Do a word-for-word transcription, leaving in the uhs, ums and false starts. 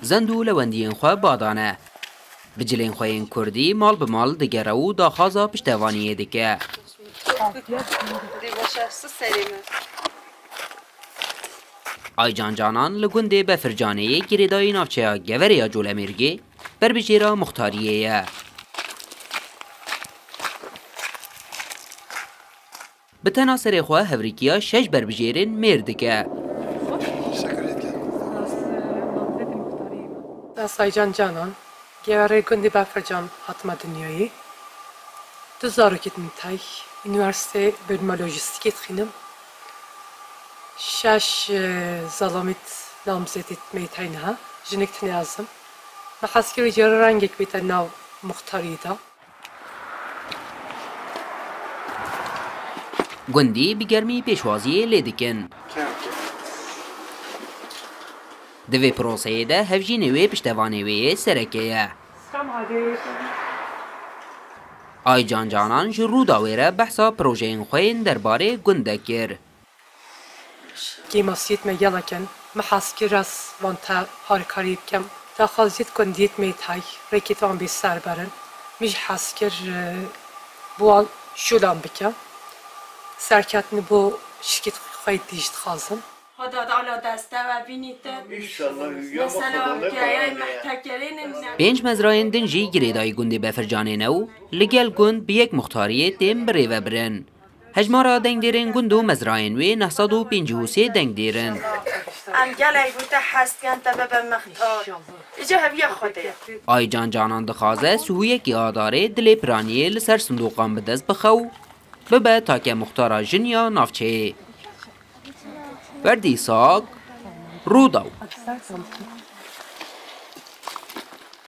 Zend û lewendiyên xwe badane. Bi cilên xwe yên kurdî mal bi mal digere û daxwaza piştevaniyê dike. Aycan Canan li gundê Befircanê yê girêdayî navçeya Geverê ya Colemêrgê berbijêra muxtariyê ye. Bi tena serê xwe hevrîkiya şeş berbijêrên mêr dike. Ez Aycan Canan, Geverê gundê Befircan hatime dinyayê. Du zarokê din tey, unîversîteyê bölüma lojîstîkê dixwînim. Şeş, e, zelamît namzedît me tey niha, jinik tinê ez im. Me hez kir cara rengek bête nav muxtariyê de. Gundî bi germî pêşwaziyê lê dikin. Di vê proseyê de hevjînê wê piştevanê wê yê sereke ye. Aycan Canan ji Rûdawê re behsa projeyên xwe yên derbarê gund de kir. Kêmasiyêt me gelek in. Me hez kir ez van te harîkarî bikim. Daxwaziyêt ku dît me tay, rêkê wan bê ser berin. Min jî hez kir, e, bi wan şûlan bikim. Serketinî bo şirkêt xwe dî jî dixwazim. Xweda Teala deste we bînîtin. Înşallah, hüya Mesela, Xweda hikayeyê Teala. Mehtekerênin ne. Pênc mezrayên din jî girêdayî gundê Befircanê ne û li gel gund bi yek muxtariyê tên birêvebirin. Hejmara dengdêrên gund û mezrayên wê neh sed û pêncî û sê dengdêr in. Em gelek bi te hez dikin, te bibe mixtar. Îca heviya Xwedê ye. Aycan Canan dixwaze sihûyekî adarê dilê piraniyê li ser sindoqan bi dest bixe û bibe take muxtara jin ya navçeyê. Werdî Sak, Rûdaw.